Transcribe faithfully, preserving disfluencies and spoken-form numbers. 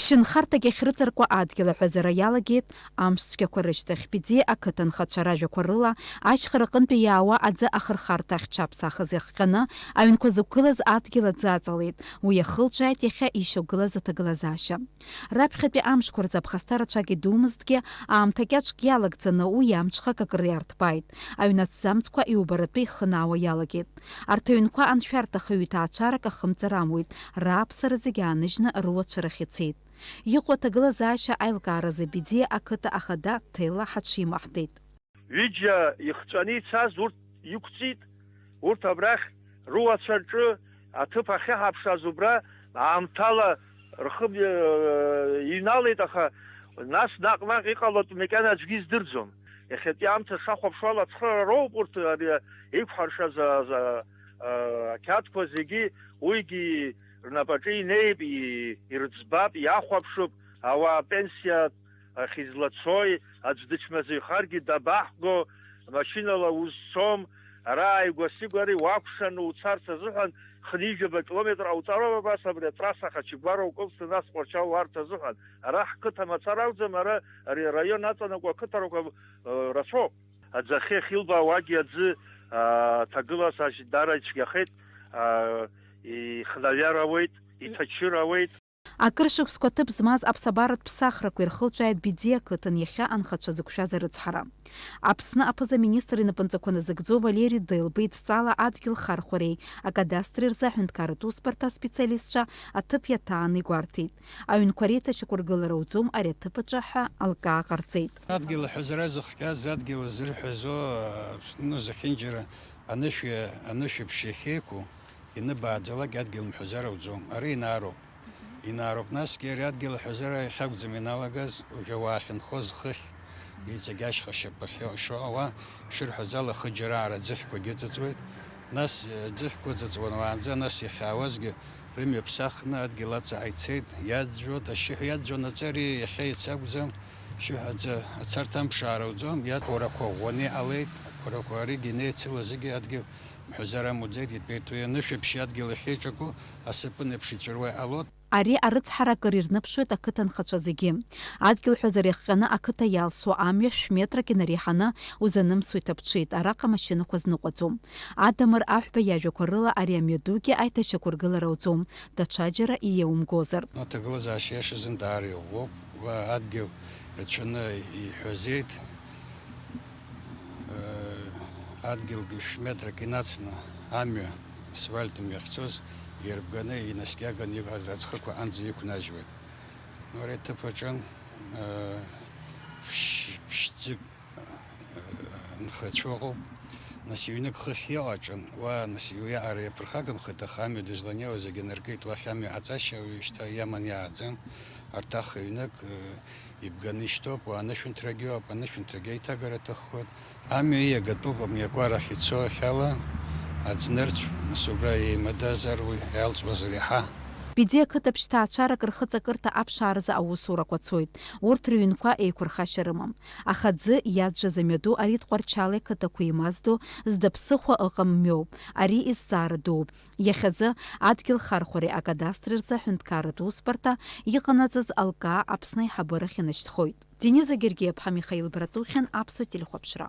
Ԥшьынхарҭак иахьрыҵаркуа адгьыл аҳәазара иалагеит амш цәгьақәа рышьҭахь. Бедиа ақыҭанхацәа ражәақәа рыла, ашьхара аҟынтәи иаауа аӡы ахырхарҭа ахьҽаԥсахыз иахҟьаны, аҩнқәа зықәгылаз адгьыл аӡы аҵалеит. Уи иахылҿиааит иахьа ишьақәгылаз аҭагылазаашьа. Раԥхьатәи амшқәа рзы аԥхасҭа рацәак идумызҭгьы, аамҭа кьаҿк иалагӡаны уи амҽхак акыр иарҭбааит. Аҩны аҭӡамцқәа иубаратәы ихынаауа иалагеит. Арҭ аҩнқәа аншәарҭахаҩы иҭаацәарак ахымҵара амуит, рааԥсара зегьы ааныжьны рыуацәа рахь ицеит. Иҟоу аҭагылазаашьа аилкааразы Бедиа ақыҭа ахада Ҭелла ҳаҽимаҳҭеит. Ҩыџьа ихҵәаны ицаз урҭ иқәҵит, урҭ абрахь рыуацәа рҿы аҭыԥ ахьыҳаԥшааз убра аамҭала рхы, э, иҩналеит, аха нас наҟ-наҟ иҟалатәу макьана аӡәгьы издырӡом. Иахьатәи аамҭа сахәаԥшуала ацхыраара роуп урҭ ари еиқәҳаршаз, а, а, ақьаадқәа зегьы, уигьы рнапаҿы инеип, и-, ирыӡбап, иахәаԥшып, ауаа апенсиа ахь излацои, аӡә дычмазаҩхаргьы дабаҳго, машьынала узцом, ара ааигәа-сигәа ари уакәшаны уцарц азыҳәан хынҩажәаба километр ҟауҵароуп абас абри атрасса Хачагәара укылсны, нас Тҟәарчал уаарц азыҳәан. Ара ҳқыҭа мацара акәӡам, ара ари араион аҵанакуа ақыҭарақәа, э, рацәоуп. Аӡахьы ахьылбаауагьы аӡы, а, ҭагылазаашьа даара ицәгьахеит, а, ихнаҩар ауеит, иҭачыр ауеит. Акыр шықәсқәа ҭыԥ змаз аԥсабаратә ԥсахрақәа ирхылҿиааит Бедиа ақыҭан иахьа анхацәа зықәшәаз арыцҳара. Аԥсны аԥыза-министр инапынҵақәа назыгӡо Валери Делба идҵала адгьыл хархәареи акадастри рзы аҳәынҭқарратә усбарҭа аспециалистцәа аҭыԥ иаҭааны игәарҭеит. Аҩнқәа реиҭашьақәыргылара ауӡом ари аҭыԥ аҿы ҳәа алкаа ҟарҵеит. Адгьыл аҳәазара зыхҟьаз, адгьыл зырҳәазо, Аԥсны зехьынџьара анышә, анышәаԥшь иахьеиқәу, ианыбааӡалак адгьыл мҳәазар ауӡом. Ара инаароуп. Инаароуп. Насгьы ари адгьыл аҳәазара иахьакәӡам ианалагаз, уажә ауаа ахьынхоз хыхь, иҵегь ашьха шьапахьы ишо ауаа, шырҳәаз ала, хыџьараара аӡыхьқәагьы ыҵыҵуеит. Нас, аӡыхьқәа ыҵыҵуан уаанӡа, нас иахьаауазгьы рымҩа ԥсахны адгьыл аҵаҟа ицеит, иаӡәӡәоит, ашьшьыҳәа иаӡәӡәон аҵәа, ари иахьа иац акәӡам, шьшьыҳәа аӡы ацарҭа амԥшаара ауӡом, иац қәарақәа ӷәӷәаны иҟалеит, ақәарақәа аригьы инеицыло зегьы адгьыл мҳәазар амуӡеит, итәеитәу ианышәаԥшь адгьыл ахьеиҿаку асапын еиԥш иҵәыруа иҟалоит. Ари арыцҳара акыр ирныԥшуеит ақыҭанхацәа зегьы. Адгьыл ҳәазара иахҟьаны ақыҭа иалсуа амҩа шә-метрак инареиҳаны узанымсуа иҭаԥҽит, араҟа машьынақәа зныҟәаӡом. Адамыр Аҳәба иажәақәа рыла ари амҩадугьы аиҭашьақәыргылара ауӡом, даҽаџьара иеумгозар. Аҭагылазаашьа иашазын даара иӷәӷәоуп, уа адгьыл рацәаны иҳәазеит. Адгьылгьы шә-метрак инацны амҩа, асфальт мҩа ахьцоз, ирбганы, инаскьаганы иҟаз аӡхықәа анӡа иқәнажьуеит. Ари аҭыԥ аҿы, ԥшь-, ԥшьӡык, нхацәа ыҟоуп. Нас ҩнык хыхь иҟаҿын, уа, нас иуиаҟара иаԥырхагамхеит, аха амҩа дызланиауа зегьы аныркит, уахь амҩа аҵашьа уи шьҭа иаман иааӡам. Арҭ аха ҩнык, Ибганы ишьҭоуп, уа анышәынҭрагьы ыҟоуп, анышәынҭрагьы аиҭагара аҭаххоит. Амҩа иагатәуп, амҩақәа рахь ицо ахьала, аӡнырцә, нас убра еимадазар уи, иалҵуазар иаҳа. Бедиа ақыҭаҿ ҭаацәарак рхыҵакырҭа аԥшааразы аусурақәа цоит. Урҭ рыҩнқәа еиқәырхашьа рымам. Аха аӡы иаӡәӡәаз амҩаду ари Тҟәарчали ақыҭақәа еимаздо, зда ԥсыхәа ыҟам мҩоуп. Ари изҵаара дууп. Иахьазы адгьыл хархәареи акадастри рзы аҳәынҭқарратә усбарҭа иҟанаҵаз алкаа Аԥсны аиҳабырахь инашьҭхоит. Дениза Гергиаԥҳа, Михаил Братухин, Аԥсуа телехәаԥшра.